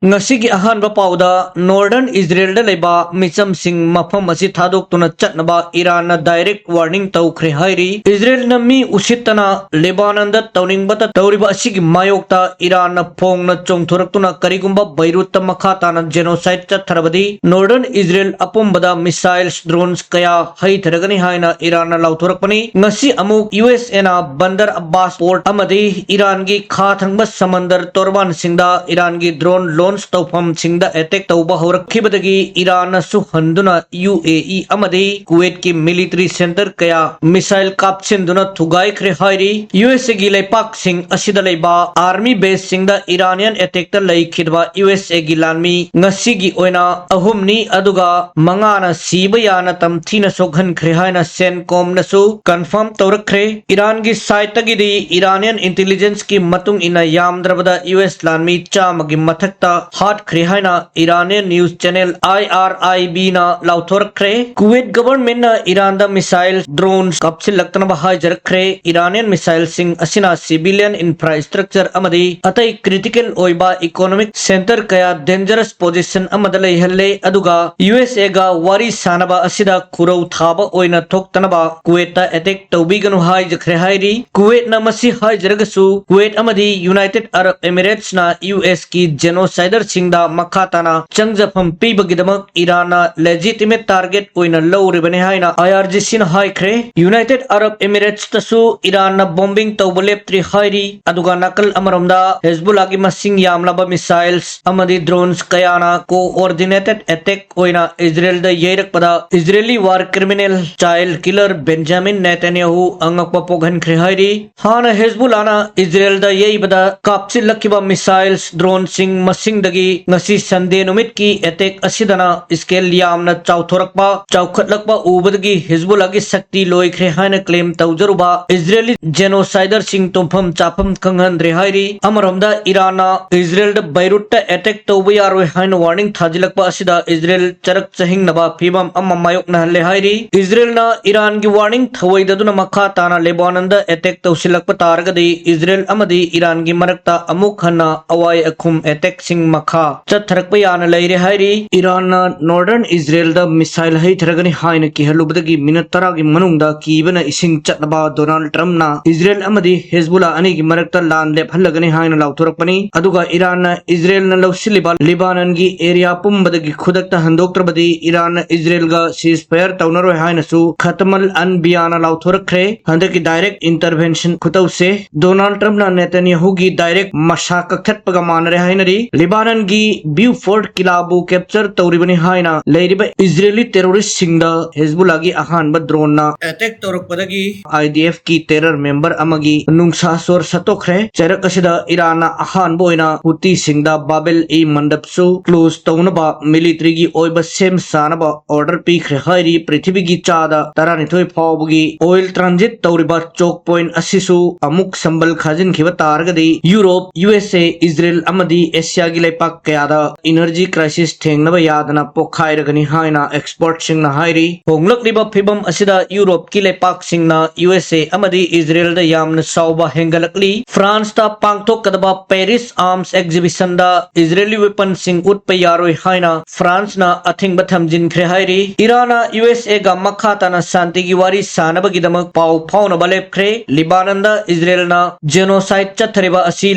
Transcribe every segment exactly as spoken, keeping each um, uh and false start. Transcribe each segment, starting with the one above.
ꯉꯁꯤꯒꯤ ꯑꯍꯥꯟꯕ ꯄꯥꯎꯗ, ꯅꯣꯔꯗꯔꯟ ꯏꯖꯔꯦꯜꯗ ꯂꯩꯕ ꯃꯤꯆꯝꯁꯤꯡ ꯃꯐꯝ ꯑꯁꯤ ꯊꯥꯗꯣꯛꯇꯨꯅ ꯆꯠꯅꯕ ꯏꯔꯥꯟꯅ ꯗꯥꯏꯔꯦꯛ ꯋꯥꯔꯅꯤꯡ ꯇꯧꯈ꯭ꯔꯦ ꯍꯥꯏꯔꯤ꯫ ꯏꯖꯔꯦꯜꯅ ꯃꯤ ꯎꯁꯤꯠꯇꯅ ꯂꯦꯕꯥꯅꯟꯗ ꯇꯧꯅꯤꯡꯕꯇ ꯇꯧꯔꯤꯕ ꯑꯁꯤꯒꯤ ꯃꯥꯌꯣꯛꯇ ꯏꯔꯥꯟꯅ ꯐꯣꯡꯅ ꯆꯣꯡꯊꯣꯔꯛꯇꯨꯅ ꯀꯔꯤꯒꯨꯝꯕ ꯕꯩꯔꯨꯠꯇ ꯃꯈꯥ ꯇꯥꯅ ꯖꯦꯅꯣꯁꯥꯏꯗ ꯆꯠꯊꯔꯕꯗꯤ ꯅꯣꯔꯗꯔꯟ ꯏꯖꯔꯦꯜ ꯑꯄꯨꯝꯕꯗ ꯃꯤꯁꯥꯏꯜꯁ, ꯗ꯭ꯔꯣꯟꯁ ꯀꯌꯥ ꯍꯩꯊꯔꯒꯅꯤ ꯍꯥꯏꯅ ꯏꯔꯥꯟꯅ ꯂꯥꯎꯊꯣꯔꯛꯄꯅꯤ꯫ ꯉꯁꯤ ꯑꯃꯨꯛ ꯌꯨ ꯑꯦꯁ ꯑꯦꯅ ꯕꯟꯗꯔ ꯑꯕꯥꯁ ꯄꯣꯔꯠ ꯑꯃꯗꯤ ꯏꯔꯥꯟꯒꯤ ꯈꯥ ꯊꯪꯕ ꯁꯃꯟꯗꯔ ꯇꯣꯔꯕꯥꯟꯁꯤꯡꯗ ꯏꯔꯥꯟꯒꯤ ꯗ꯭ꯔꯣꯟ ꯂꯣꯟꯆ ꯇꯧꯐꯝꯁꯤꯡꯗ ꯑꯦꯇꯦꯛ ꯇꯧꯕ ꯍꯧꯔꯛꯈꯤꯕꯗꯒꯤ ꯏꯔꯥꯟꯅꯁꯨ ꯍꯟꯗꯨꯅ ꯌꯨ ꯑꯦ ꯏ ꯑꯃꯗꯤ ꯀꯨꯋꯦꯠꯀꯤ ꯃꯤꯂꯤꯇꯔꯤ ꯁꯦꯟꯇꯔ ꯀꯌꯥ ꯃꯤꯁꯥꯏꯜ ꯀꯥꯞꯁꯤꯟꯗꯨꯅ ꯊꯨꯒꯥꯏꯈ꯭ꯔꯦ ꯍꯥꯏꯔꯤ꯫ ꯌꯨ ꯑꯦꯁ ꯑꯦꯒꯤ ꯂꯩꯄꯥꯛꯁꯤꯡ ꯑꯁꯤꯗ ꯂꯩꯕ ꯑꯥꯔꯃꯤ ꯕꯦꯁꯁꯤꯡꯗ ꯏꯔꯥꯅꯤꯌꯟ ꯑꯦꯇꯦꯛꯇ ꯂꯩꯈꯤꯗꯕ ꯌꯨ ꯑꯦꯁ ꯑꯦꯒꯤ ꯂꯥꯟꯃꯤ ꯉꯁꯤꯒꯤ ꯑꯣꯏꯅ ꯑꯍꯨꯝꯅꯤ, ꯑꯗꯨꯒ ꯃꯉꯥꯅ ꯁꯤꯕ ꯌꯥꯅ ꯇꯝꯊꯤꯅ ꯁꯣꯛꯍꯟꯈ꯭ꯔꯦ ꯍꯥꯏꯅ ꯁꯦꯟꯀꯣꯝꯅꯁꯨ ꯀꯟꯐꯥꯔꯝ ꯇꯧꯔꯛꯈ꯭ꯔꯦ꯫ ꯏꯔꯥꯟꯒꯤ ꯁꯥꯏꯠꯇꯒꯤꯗꯤ ꯏꯔꯥꯅꯤꯌꯟ ꯏꯟꯇꯦꯂꯤꯖꯦꯟꯁꯀꯤ ꯃꯇꯨꯡ ꯏꯟꯅ ꯌꯥꯝꯗ꯭ꯔꯕꯗ ꯌꯨ ꯑꯦꯁ ꯂꯥꯟꯃꯤ ꯆꯥꯝꯃꯒꯤ ꯃꯊꯛꯇ ꯍꯥꯠꯈ꯭ꯔꯦ ꯍꯥꯏꯅ ꯏꯔꯥꯅꯤꯌꯟ ꯅ꯭ꯌꯨꯁ ꯆꯦꯅꯦꯜ ꯑꯥꯏ ꯑꯥꯔ ꯑꯥꯏ ꯕꯤꯅ ꯂꯥꯎꯊꯣꯔꯛꯈ꯭ꯔꯦ꯫ ꯀꯨꯋꯦꯠ ꯒꯚꯔꯟꯃꯦꯟꯠꯅ ꯏꯔꯥꯟꯗ ꯃꯤꯁꯥꯏꯜ, ꯗ꯭ꯔꯣꯟ ꯀꯥꯞꯁꯤꯜꯂꯛꯇꯅꯕ ꯍꯥꯏꯖꯔꯛꯈ꯭ꯔꯦ꯫ ꯏꯔꯥꯅꯤꯌꯟ ꯃꯤꯁꯥꯏꯜꯁꯤꯡ ꯑꯁꯤꯅ ꯁꯤꯚꯤꯂꯤꯌꯟ ꯏꯟꯐ꯭ꯔꯥꯁ꯭ꯇ꯭ꯔꯛꯆꯔ ꯑꯃꯗꯤ ꯑꯇꯩ ꯀ꯭ꯔꯤꯇꯤꯀꯦꯜ ꯑꯣꯏꯕ ꯏꯀꯣꯅꯣꯃꯤꯛ ꯁꯦꯟꯇꯔ ꯀꯌꯥ ꯗꯦꯟꯖꯔꯁ ꯄꯣꯖꯤꯁꯟ ꯑꯃꯗ ꯂꯩꯍꯜꯂꯦ, ꯑꯗꯨꯒ ꯌꯨ ꯑꯦꯁ ꯑꯦꯒ ꯋꯥꯔꯤ ꯁꯥꯅꯕ ꯑꯁꯤꯗ ꯈꯨꯔꯧ ꯊꯥꯕ ꯑꯣꯏꯅ ꯊꯣꯛꯇꯅꯕ ꯀꯨꯋꯦꯠꯇ ꯑꯦꯇꯦꯛ ꯇꯧꯕꯤꯒꯅꯨ ꯍꯥꯏꯖꯈ꯭ꯔꯦ ꯍꯥꯏꯔꯤ꯫ ꯀꯨꯋꯦꯠꯅ ꯃꯁꯤ ꯍꯥꯏꯖꯔꯒꯁꯨ, ꯀꯨꯋꯦꯠ ꯑꯃꯗꯤ ꯌꯨꯅꯥꯏꯇꯦꯗ ꯑꯔꯕ ꯑꯦꯃꯤꯔꯦꯠꯁꯅ ꯌꯨ ꯑꯦꯁꯀꯤ ꯖꯦꯅꯣꯁꯥꯏꯗꯔꯁꯤꯡꯗ ꯃꯈꯥ ꯇꯥꯅ ꯆꯪꯖꯐꯝ ꯄꯤꯕꯒꯤꯗꯃꯛ ꯏꯔꯥꯟꯅ ꯂꯦꯖꯤꯇꯤꯃꯦꯠ ꯇꯥꯔꯒꯦꯠ ꯑꯣꯏꯅ ꯂꯧꯔꯤꯕꯅꯤ ꯍꯥꯏꯅ ꯑꯥꯏ ꯑꯥꯔ ꯖꯤ ꯁꯤꯅ ꯍꯥꯏꯈ꯭ꯔꯦ꯫ ꯌꯨꯅꯥꯏꯇꯦꯗ ꯑꯔꯕ ꯑꯦꯃꯤꯔꯦꯠꯁꯇꯁꯨ ꯏꯔꯥꯟꯅ ꯕꯣꯝꯕꯤꯡ ꯇꯧꯕ ꯂꯦꯞꯇ꯭ꯔꯤ ꯍꯥꯏꯔꯤ꯫ ꯑꯗꯨꯒ ꯅꯥꯀꯜ ꯑꯃꯔꯣꯝꯗ ꯍꯦꯖꯕꯨꯜꯂꯥꯒꯤ ꯃꯁꯤꯡ ꯌꯥꯝꯂꯕ ꯃꯤꯁꯥꯏꯜꯁ ꯑꯃꯗꯤ ꯗ꯭ꯔꯣꯟꯁ ꯀꯌꯥꯅ ꯀꯣꯑꯣꯔꯗꯤꯅꯦꯇꯦꯗ ꯑꯦꯇꯦꯛ ꯑꯣꯏꯅ ꯏꯖꯔꯦꯜꯗ ꯌꯩꯔꯛꯄꯗ Israeli war criminal child killer Benjamin ꯅꯦꯇꯥꯟꯌꯥꯍꯨ ꯑꯉꯛꯄ ꯄꯣꯛꯍꯟꯈ꯭ꯔꯦ ꯍꯥꯏꯔꯤ꯫ ꯍꯥꯟꯅ ꯍꯦꯖꯕꯨꯜꯂꯥꯅ ꯏꯖꯔꯦꯜꯗ ꯌꯩꯕꯗ ꯀꯥꯞꯁꯤꯜꯂꯛꯈꯤꯕ ꯃꯤꯁꯥꯏꯜꯁ, ꯗ꯭ꯔꯣꯟꯁꯤꯡ ꯃꯁꯤꯡꯗꯒꯤ ꯉꯁꯤ ꯁꯟꯗꯦ ꯅꯨꯃꯤꯠꯀꯤ ꯑꯦꯇꯦꯛ ꯑꯁꯤꯗꯅ ꯁ꯭ꯀꯦꯜ ꯌꯥꯝꯅ ꯆꯥꯎꯊꯣꯔꯛꯄ, ꯆꯥꯎꯈꯠꯂꯛꯄ ꯎꯕꯗꯒꯤ ꯍꯤꯖꯕꯨꯜꯂꯥꯒꯤ ꯁꯛꯇꯤ ꯂꯣꯏꯈ꯭ꯔꯦ ꯍꯥꯏꯅ ꯀ꯭ꯂꯦꯝ ꯇꯧꯖꯔꯨꯕ ꯏꯖꯔꯦꯂꯤ ꯖꯦꯅꯣꯁꯥꯏꯗꯔꯁꯤꯡ ꯇꯨꯝꯐꯝ ꯆꯥꯐꯝ ꯈꯪꯍꯟꯗ꯭ꯔꯦ ꯍꯥꯏꯔꯤ꯫ ꯑꯃꯔꯣꯝꯗ ꯏꯔꯥꯟꯅ ꯏꯖꯔꯦꯜꯗ ꯕꯩꯔꯨꯠꯇ ꯑꯦꯇꯦꯛ ꯇꯧꯕ ꯌꯥꯔꯣꯏ ꯍꯥꯏꯅ ꯋꯥꯔꯅꯤꯡ ꯊꯥꯖꯤꯜꯂꯛꯄ ꯑꯁꯤꯗ ꯏꯖꯔꯦꯜ ꯆꯔꯛ ꯆꯍꯤꯡꯅꯕ ꯐꯤꯕꯝ ꯑꯃ ꯃꯥꯌꯣꯛꯅꯍꯜꯂꯦ ꯍꯥꯏꯔꯤ꯫ ꯏꯖꯔꯦꯜꯅ ꯏꯔꯥꯟꯒꯤ ꯋꯥꯔꯅꯤꯡ ꯊꯧꯑꯣꯏꯗꯗꯨꯅ ꯃꯈꯥ ꯇꯥꯅ ꯂꯦꯕꯥꯅꯟꯗ ꯑꯦꯇꯦꯛ ꯇꯧꯁꯤꯜꯂꯛꯄ ꯇꯥꯔꯒꯗꯤ ꯏꯖꯔꯦꯜ ꯑꯃꯗꯤ ꯏꯔꯥꯟꯒꯤ ꯃꯔꯛꯇ ꯑꯃꯨꯛ ꯍꯟꯅ ꯑꯋꯥꯏ ꯑꯈꯨꯝ ꯑꯦꯇꯦꯛꯁꯤꯡ ꯃꯈꯥ ꯆꯠꯊꯔꯛꯄ ꯌꯥꯅ ꯂꯩꯔꯦ ꯍꯥꯏꯔꯤ꯫ ꯏꯔꯥꯟꯅ ꯅꯣꯔꯗꯔꯟ ꯏꯖꯔꯦꯜꯗ ꯃꯤꯁꯥꯏꯜ ꯍꯩꯊꯔꯒꯅꯤ ꯍꯥꯏꯅ ꯀꯤꯍꯜꯂꯨꯕꯗꯒꯤ ꯃꯤꯅꯠ ꯇꯔꯥꯒꯤ ꯃꯅꯨꯡꯗ ꯀꯤꯕꯅ ꯏꯁꯤꯡ ꯆꯠꯂꯕ ꯗꯣꯅꯥꯜꯗ ꯇ꯭ꯔꯝꯞꯅ ꯏꯖꯔꯦꯜ ꯑꯃꯗꯤ ꯍꯦꯖꯕꯨꯂꯥ ꯑꯅꯤꯒꯤ ꯃꯔꯛꯇ ꯂꯥꯟ ꯂꯦꯞꯍꯜꯂꯒꯅꯤ ꯍꯥꯏꯅ ꯂꯥꯎꯊꯣꯔꯛꯄꯅꯤ꯫ ꯑꯗꯨꯒ ꯏꯔꯥꯟꯅ ꯏꯖꯔꯦꯜꯅ ꯂꯧꯁꯤꯜꯂꯤꯕ ꯂꯤꯕꯥꯅꯟꯒꯤ ꯑꯦꯔꯤꯌꯥ ꯄꯨꯝꯕꯗꯒꯤ ꯈꯨꯗꯛꯇ ꯍꯟꯗꯣꯛꯇ꯭ꯔꯕꯗꯤ ꯏꯔꯥꯟꯅ ꯏꯖꯔꯦꯜꯒ ceasefire ꯇꯧꯅꯔꯣꯏ ꯍꯥꯏꯅꯁꯨ ꯈꯇꯃꯜ ꯑꯟꯕꯤꯌꯥꯅ ꯂꯥꯎꯊꯣꯔꯛꯈ꯭ꯔꯦ꯫ ꯍꯟꯗꯛꯀꯤ direct intervention ꯈꯨꯇꯧꯁꯦ ꯗꯣꯅꯥꯜꯗ ꯇ꯭ꯔꯝꯞꯅ ꯅꯦꯇꯟꯌꯥꯍꯨꯒꯤ direct ꯃꯁꯥ ꯀꯛꯊꯠꯄꯒ ꯃꯥꯟꯅꯔꯦ ꯍꯥꯏꯅꯔꯤ꯫ ꯂꯤꯕꯥꯅꯟꯒꯤ ꯕ꯭ꯌꯨꯐꯣꯔꯠ ꯀꯤꯂꯥꯕꯨ capture ꯇꯧꯔꯤꯕꯅꯤ ꯍꯥꯏꯅ ꯂꯩꯔꯤꯕ ꯏꯖꯔꯦꯂꯤ ꯇꯦꯔꯣꯔꯤꯁꯁꯤꯡꯗ ꯍꯦꯖꯕꯨꯂꯥꯒꯤ ꯑꯍꯥꯟꯕ ꯗ꯭ꯔꯣꯟꯅ ꯑꯦꯇꯦꯛ ꯇꯧꯔꯛꯄꯗꯒꯤ IDF ꯀꯤ terror member ꯑꯃꯒꯤ ꯅꯨꯡꯁꯥ ꯁꯣꯔ ꯁꯠꯇꯣꯛꯈ꯭ꯔꯦ꯫ ꯆꯩꯔꯛ ꯑꯁꯤꯗ ꯏꯔꯥꯟꯅ ꯑꯍꯥꯟꯕ ꯑꯣꯏꯅ ꯍꯨꯇꯤꯁꯤꯡꯗ ꯕꯥꯕꯦꯜ ꯏ ꯃꯟꯗꯞꯁꯨ close ꯇꯧꯅꯕ military ꯒꯤ ꯑꯣꯏꯕ ꯁꯦꯝ ꯁꯥꯅꯕ order ꯄꯤꯈ꯭ꯔꯦ ꯍꯥꯏꯔꯤ꯫ ꯄ꯭ꯔꯤꯊꯤꯕꯤꯒꯤ ꯆꯥꯗ ꯇꯔꯥꯅꯤꯊꯣꯏ ꯐꯥꯎꯕꯒꯤ oil transit ꯇꯧꯔꯤꯕ choke point ꯑꯁꯤꯁꯨ ꯑꯃꯨꯛ ꯁꯝꯕꯜ ꯈꯥꯖꯤꯟꯈꯤꯕ ꯇꯥꯔꯒꯗꯤ ꯌꯨꯔꯣꯞ, USA, ꯏꯖꯔꯦꯜ ꯑꯃꯗꯤ ꯑꯦꯁꯤꯌꯥꯒꯤ ꯂꯩꯄꯥꯛ ꯀꯌꯥꯗ energy crisis ꯊꯦꯡꯅꯕ ꯌꯥꯗꯅ ꯄꯣꯛꯈꯥꯏꯔꯒꯅꯤ ꯍꯥꯏꯅ expertꯁꯤꯡꯅ ꯍꯥꯏꯔꯤ꯫ ꯍꯣꯡꯂꯛꯂꯤꯕ ꯐꯤꯕꯝ ꯑꯁꯤꯗ ꯌꯨꯔꯣꯞꯀꯤ ꯂꯩꯄꯥꯛꯁꯤꯡꯅ USA ꯑꯃꯗꯤ ꯏꯖꯔꯦꯜꯗ ꯌꯥꯝꯅ ꯁꯥꯎꯕ ꯍꯦꯟꯒꯠꯂꯛꯂꯤ꯫ ꯐ꯭ꯔꯥꯟꯁꯇ ꯄꯥꯡꯊꯣꯛꯀꯗꯕ Paris Arms Exhibitionꯗ ꯏꯖꯔꯦꯂꯤ weaponꯁꯤꯡ ꯎꯠꯄ ꯌꯥꯔꯣꯏ ꯍꯥꯏꯅ ꯐ꯭ꯔꯥꯟꯁꯅ ꯑꯊꯤꯡꯕ ꯊꯝꯖꯤꯟꯈ꯭ꯔꯦ ꯍꯥꯏꯔꯤ꯫ ꯏꯔꯥꯟꯅ USAꯒ ꯃꯈꯥ ꯇꯥꯅ ꯁꯥꯟꯇꯤꯒꯤ ꯋꯥꯔꯤ ꯁꯥꯅꯕꯒꯤꯗꯃꯛ ꯄꯥꯎ ꯐꯥꯎꯅꯕ ꯂꯦꯞꯈ꯭ꯔꯦ꯫ ꯂꯤꯕꯥꯅꯟꯗ ꯏꯖꯔꯦꯜꯅ genocide ꯆꯠꯊꯔꯤꯕ ꯑꯁꯤ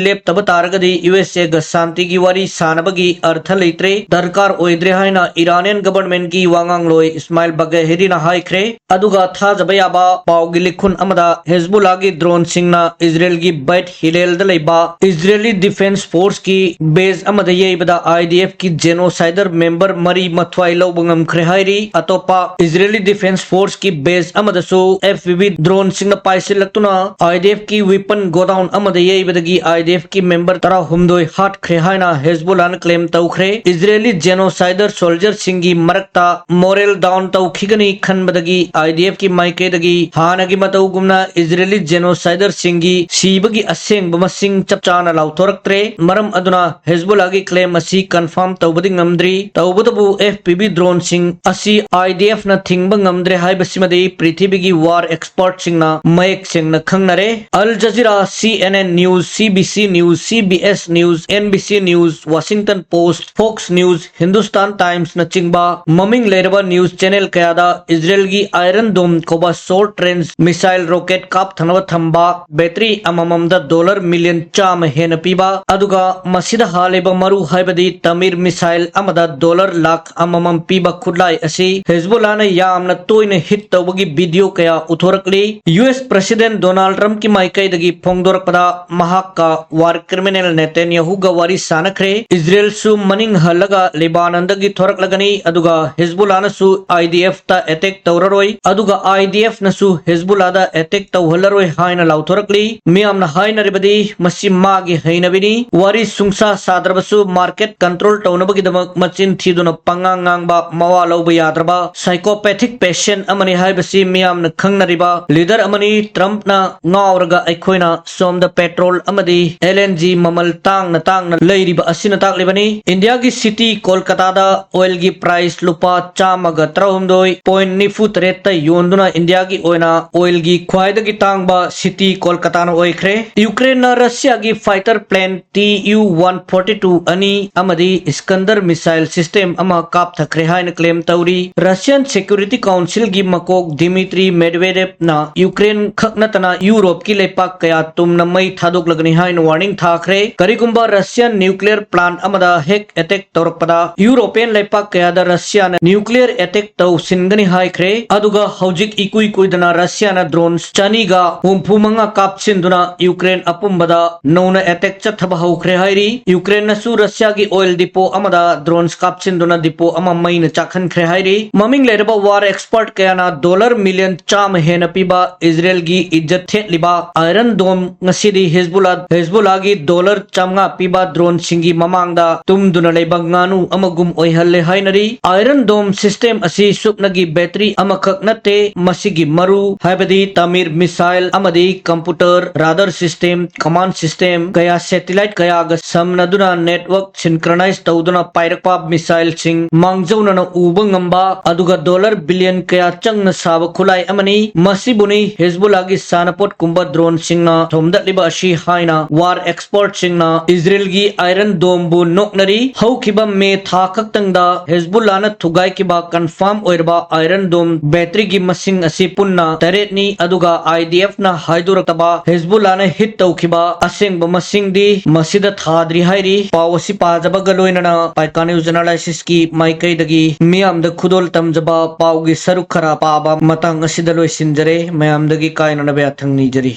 ꯂꯦꯞꯇꯕ ꯇꯥꯔꯒꯗꯤ USAꯒ ꯁꯥꯟꯇꯤꯒꯤ ꯋꯥꯔꯤ ꯁꯥꯅꯕꯒꯤ ꯑꯔꯊ ꯂꯩꯇ꯭ꯔꯦ, ꯗꯔꯀꯥꯔ ꯑꯣꯏꯗ꯭ꯔꯦ ꯍꯥꯏꯅ Iranian governmentꯀꯤ ꯋꯥꯉꯥꯡꯂꯣꯏ ꯏꯁꯃꯥꯏꯜ ꯕꯒꯦꯍꯦꯔꯤꯅ ꯍꯥꯏꯈ꯭ꯔꯦ꯫ ꯑꯗꯨꯒ ꯊꯥꯖꯕ ꯌꯥꯕ ꯄꯥꯎꯒꯤ ꯂꯤꯈꯨꯟ ꯑꯃꯗ ꯍꯦꯖꯕꯨꯜꯂꯥꯒꯤ droneꯁꯤꯡꯅ ꯏꯖꯔꯦꯜꯒꯤ ꯕꯩꯠ ꯍꯤꯂꯦꯜꯗ ꯂꯩꯕ ꯏꯖꯔꯦꯂꯤ defence forceꯀꯤ base ꯑꯃꯗ ꯌꯩꯕꯗ IDFꯀꯤ genocider member ꯃꯔꯤ ꯃꯊ꯭ꯋꯥꯏ ꯂꯧꯕ ꯉꯝꯈ꯭ꯔꯦ ꯍꯥꯏꯔꯤ꯫ ꯑꯇꯣꯞꯄ ꯏꯖꯔꯦꯂꯤ defence forceꯀꯤ base ꯑꯃꯗꯁꯨ FPV droneꯁꯤꯡꯅ ꯄꯥꯏꯁꯤꯜꯂꯛꯇꯨꯅ IDFꯀꯤ weapon godown ꯑꯃꯗ ꯌꯩꯕꯗꯒꯤ IDFꯀꯤ member ꯇꯔꯥꯍꯨꯝꯗꯣꯏ ꯍꯥꯠꯈ꯭ꯔꯦ ꯍꯥꯏꯅ ꯍꯦꯖꯕꯨꯜꯂꯥꯅ claim ꯇꯧꯈ꯭ꯔꯦ꯫ ꯏꯖꯔꯦꯂꯤ genocider soldierꯁꯤꯡꯒꯤ ꯃꯔꯛꯇ morale down ꯇꯧꯈꯤꯒꯅꯤ ꯈꯟꯕꯗꯒꯤ IDFꯀꯤ ꯃꯥꯏꯀꯩꯗꯒꯤ ꯍꯥꯟꯅꯒꯤ ꯃꯇꯧꯒꯨꯝꯅ ꯏꯖꯔꯦꯂꯤ genociderꯁꯤꯡꯒꯤ ꯁꯤꯕꯒꯤ ꯑꯁꯦꯡꯕ ꯃꯁꯤꯡ ꯆꯞ ꯆꯥꯅ ꯂꯥꯎꯊꯣꯔꯛꯇ꯭ꯔꯦ꯫ ꯃꯔꯝ ꯑꯗꯨꯅ ꯍꯦꯖꯕꯨꯜꯂꯥꯒꯤ claim ꯑꯁꯤ confirm ꯇꯧꯕꯗꯤ ꯉꯝꯗ꯭ꯔꯤ꯫ ꯇꯧꯕꯇꯕꯨ FPV droneꯁꯤꯡ ꯑꯁꯤ IDFꯅ ꯊꯤꯡꯕ ꯉꯝꯗ꯭ꯔꯦ ꯍꯥꯏꯕꯁꯤꯃꯗꯤ ꯄ꯭ꯔꯤꯊꯤꯕꯤꯒꯤ war expertꯁꯤꯡꯅ ꯃꯌꯦꯛ ꯁꯦꯡꯅ ꯈꯪꯅꯔꯦ꯫ Al Jazeera, CNN News, CBC News, CBS News, NBC News, News, Washington Post, Fox News, Hindustan Times ꯅꯆꯤꯡꯕ ꯃꯃꯤꯡ ꯂꯩꯔꯕ news channel ꯀꯌꯥꯗ ꯏꯖꯔꯦꯜꯒꯤ Iron Dome ꯀꯧꯕ short range missile rocket ꯀꯥꯞꯊꯅꯕ ꯊꯝꯕ battery ꯑꯃꯃꯝꯗ dollar million ꯆꯥꯝꯃ ꯍꯦꯟꯅ ꯄꯤꯕ, ꯑꯗꯨꯒ ꯃꯁꯤꯗ ꯍꯥꯜꯂꯤꯕ ꯃꯔꯨ ꯍꯥꯏꯕꯗꯤ Tamir missile ꯑꯃꯗ dollar ꯂꯥꯈ ꯑꯃꯃꯝ ꯄꯤꯕ ꯈꯨꯠꯂꯥꯏ ꯑꯁꯤ ꯍꯦꯖꯕꯣꯂꯥꯅ ꯌꯥꯝꯅ ꯇꯣꯏꯅ hit ꯇꯧꯕꯒꯤ video ꯀꯌꯥ ꯎꯊꯣꯔꯛꯂꯤ꯫ ꯌꯨ ꯑꯦꯁ President Donald Trumpꯀꯤ ꯃꯥꯏꯀꯩꯗꯒꯤ ꯐꯣꯡꯗꯣꯔꯛꯄꯗ, ꯃꯍꯥꯛꯀ war criminal ꯅꯦꯇꯟꯌꯥꯍꯨꯒ ꯋꯥꯔꯤ ꯁꯥꯅꯈ꯭ꯔꯦ꯫ ꯏꯖꯔꯦꯜꯁꯨ ꯃꯅꯤꯡ ꯍꯜꯂꯒ ꯂꯦꯕꯥꯅꯟꯗꯒꯤ ꯊꯣꯔꯛꯂꯒꯅꯤ, ꯑꯗꯨꯒ ꯍꯦꯖꯕꯣꯂꯥꯅꯁꯨ I D F ꯇ attack ꯇꯧꯔꯔꯣꯏ, ꯑꯗꯨꯒ I D F ꯅꯁꯨ ꯍꯦꯖꯕꯣꯂꯥꯗ attack ꯇꯧꯍꯜꯂꯔꯣꯏ ꯍꯥꯏꯅ ꯂꯥꯎꯊꯣꯔꯛꯂꯤ꯫ ꯃꯤꯌꯥꯝꯅ ꯍꯥꯏꯅꯔꯤꯕꯗꯤ ꯃꯁꯤ ꯃꯥꯒꯤ ꯍꯩꯅꯕꯤꯅꯤ꯫ ꯋꯥꯔꯤ ꯁꯨꯡꯁꯥ ꯁꯥꯗ꯭ꯔꯕꯁꯨ market control ꯇꯧꯅꯕꯒꯤꯗꯃꯛ ꯃꯆꯤꯟ ꯊꯤꯗꯨꯅ ꯄꯉꯥꯡ ꯉꯥꯡꯕ, ꯃꯋꯥ ꯂꯧꯕ ꯌꯥꯗ꯭ꯔꯕ psychopathic patient ꯑꯃꯅꯤ ꯍꯥꯏꯕꯁꯤ ꯃꯤꯌꯥꯝꯅ ꯈꯪꯅꯔꯤꯕ leader ꯑꯃꯅꯤ꯫ Trumpꯅ ꯉꯥꯎꯔꯒ ꯑꯩꯈꯣꯏꯅ ꯁꯣꯝꯗ petrol ꯑꯃꯗꯤ L N G ꯃꯃꯜ ꯇꯥꯡꯅ ꯇꯥꯡꯅ ꯂꯩꯔꯤꯕ ꯑꯁꯤꯅ ꯇꯥꯛꯂꯤꯕꯅꯤ꯫ ꯏꯟꯗꯤꯌꯥꯒꯤ city ꯀꯣꯜꯀꯇꯥꯗ oilꯒꯤ price ꯂꯨꯄꯥ ꯆꯥꯝꯃꯒ ꯇꯔꯥꯍꯨꯝꯗꯣꯏ point ꯅꯤꯐꯨ ꯇꯔꯦꯠꯇ ꯌꯣꯟꯗꯨꯅ ꯏꯟꯗꯤꯌꯥꯒꯤ ꯑꯣꯏꯅ oilꯒꯤ ꯈ꯭ꯋꯥꯏꯗꯒꯤ ꯇꯥꯡꯕ city ꯀꯣꯜꯀꯇꯥꯅ ꯑꯣꯏꯈ꯭ꯔꯦ꯫ ꯌꯨꯀ꯭ꯔꯦꯟꯅ ꯔꯁꯤꯌꯥꯒꯤ fighter plane T U one forty two ꯑꯅꯤ ꯑꯃꯗꯤ Iskander missile system ꯑꯃ ꯀꯥꯞꯊꯈ꯭ꯔꯦ ꯍꯥꯏꯅ claim ꯇꯧꯔꯤ꯫ Russian Security Councilꯒꯤ ꯃꯀꯣꯛ Dmitry Medvedevꯅ ꯌꯨꯀ꯭ꯔꯦꯟ ꯈꯛ ꯅꯠꯇꯅ ꯌꯨꯔꯣꯞꯀꯤ ꯂꯩꯄꯥꯛ ꯀꯌꯥ ꯇꯨꯝꯅ ꯃꯩ ꯊꯥꯗꯣꯛꯂꯒꯅꯤ ꯍꯥꯏꯅ warning ꯊꯥꯈ꯭ꯔꯦ꯫ ꯀꯔꯤꯒꯨꯝꯕ Russian nuclear plant ꯑꯃꯗ ꯍꯦꯛ attack ꯇꯧꯔꯛꯄꯗ, European ꯂꯩꯄꯥꯛ ꯀꯌꯥꯗ ꯔꯁꯤꯌꯥꯅ nuclear attack ꯇꯧꯁꯤꯟꯒꯅꯤ ꯍꯥꯏꯈ꯭ꯔꯦ꯫ ꯑꯗꯨꯒ ꯍꯧꯖꯤꯛ ꯏꯀꯨꯏ ꯀꯨꯏꯗꯅ ꯔꯁꯤꯌꯥꯅ drones ꯆꯅꯤꯒ ꯍꯨꯝꯐꯨ ꯃꯉꯥ ꯀꯥꯞꯁꯤꯟꯗꯨꯅ ꯌꯨꯀ꯭ꯔꯦꯟ ꯑꯄꯨꯝꯕꯗ ꯅꯧꯅ attack ꯆꯠꯊꯕ ꯍꯧꯈ꯭ꯔꯦ ꯍꯥꯏꯔꯤ꯫ ꯌꯨꯀ꯭ꯔꯦꯟꯅꯁꯨ ꯔꯁꯤꯌꯥꯒꯤ oil depot ꯑꯃꯗ drones ꯀꯥꯞꯁꯤꯟꯗꯨꯅ depot ꯑꯃ ꯃꯩꯅ ꯆꯥꯛꯍꯟꯈ꯭ꯔꯦ ꯍꯥꯏꯔꯤ꯫ ꯃꯃꯤꯡ ꯂꯩꯔꯕ war expert ꯀꯌꯥꯅ dollar million ꯆꯥꯝꯃ ꯍꯦꯟꯅ ꯄꯤꯕ ꯏꯖꯔꯦꯜꯒꯤ ꯏꯖꯠ ꯊꯦꯠꯂꯤꯕ Iron Dome ꯉꯁꯤꯗꯤ ꯍꯦꯖꯕꯨꯂꯥ, ꯍꯦꯖꯕꯨꯂꯥꯒꯤ dollar ꯆꯥꯝꯃꯉꯥ ꯄꯤꯕ droneꯁꯤꯡꯒꯤ ꯃꯃꯥꯡꯗ ꯇꯨꯝꯗꯨꯅ ꯂꯩꯕ ꯉꯥꯅꯨ ꯑꯃꯒꯨꯝ ꯑꯣꯏꯍꯜꯂꯦ ꯍꯥꯏꯅꯔꯤ꯫ Iron Dome system ꯑꯁꯤ ꯁꯨꯞꯅꯒꯤ battery ꯑꯃꯈꯛ ꯅꯠꯇꯦ, ꯃꯁꯤꯒꯤ ꯃꯔꯨ ꯍꯥꯏꯕꯗꯤ Tamir missile ꯑꯃꯗꯤ computer, radar system, command system ꯀꯌꯥ satellite ꯀꯌꯥꯒ ꯁꯝꯅꯗꯨꯅ network synchronize ꯇꯧꯗꯨꯅ ꯄꯥꯏꯔꯛꯄ missileꯁꯤꯡ ꯃꯥꯡꯖꯧꯅꯅ ꯎꯕ ꯉꯝꯕ, ꯑꯗꯨꯒ dollar billion ꯀꯌꯥ ꯆꯪꯅ ꯁꯥꯕ ꯈꯨꯠꯂꯥꯏ ꯑꯃꯅꯤ꯫ ꯃꯁꯤꯕꯨꯅꯤ ꯍꯦꯖꯕꯨꯂꯥꯒꯤ ꯁꯥꯟꯅꯄꯣꯠꯀꯨꯝꯕ droneꯁꯤꯡꯅ ꯊꯣꯝꯗꯠꯂꯤꯕ ꯑꯁꯤ ꯍꯥꯏꯅ war expertꯁꯤꯡꯅ ꯏꯖꯔꯦꯜꯒꯤ Iron ꯗꯣꯝꯕꯨ ꯅꯣꯛꯅꯔꯤ꯫ ꯍꯧꯈꯤꯕ ꯃꯦ ꯊꯥ ꯈꯛꯇꯪꯗ ꯍꯤꯖꯕꯨꯜꯂꯥꯅ ꯊꯨꯒꯥꯏꯈꯤꯕ ꯀꯟꯐꯥꯔꯝ ꯑꯣꯏꯔꯕ ꯑꯥꯏꯔꯟ ꯗꯣꯝ ꯕꯦꯇꯔꯤꯒꯤ ꯃꯁꯤꯡ ꯑꯁꯤ ꯄꯨꯟꯅ ꯇꯔꯦꯠꯅꯤ, ꯑꯗꯨꯒ IDFꯅ ꯍꯥꯏꯗꯣꯔꯛꯇꯕ ꯍꯤꯖꯕꯨꯜꯂꯥꯅ ꯍꯤꯠ ꯇꯧꯈꯤꯕ ꯑꯁꯦꯡꯕ ꯃꯁꯤꯡꯗꯤ ꯃꯁꯤꯗ ꯊꯥꯗ꯭ꯔꯤ ꯍꯥꯏꯔꯤ꯫ ꯄꯥꯎ ꯑꯁꯤ ꯄꯥꯖꯕꯒ ꯂꯣꯏꯅꯅ ꯄꯥꯏꯀꯥ ꯅ꯭ꯌꯨꯁ ꯑꯦꯅꯥꯂꯥꯏꯁꯤꯁꯀꯤ ꯃꯥꯏꯀꯩꯗꯒꯤ ꯃꯤꯌꯥꯝꯗ ꯈꯨꯗꯣꯜ ꯇꯝꯖꯕ ꯄꯥꯎꯒꯤ ꯁꯔꯨꯛ ꯈꯔ ꯄꯥꯕ ꯃꯇꯥꯡ ꯑꯁꯤꯗ ꯂꯣꯏꯁꯤꯟꯖꯔꯦ꯫ ꯃꯌꯥꯝꯗꯒꯤ ꯀꯥꯏꯅꯅꯕ ꯌꯥꯊꯪ ꯅꯤꯖꯔꯤ꯫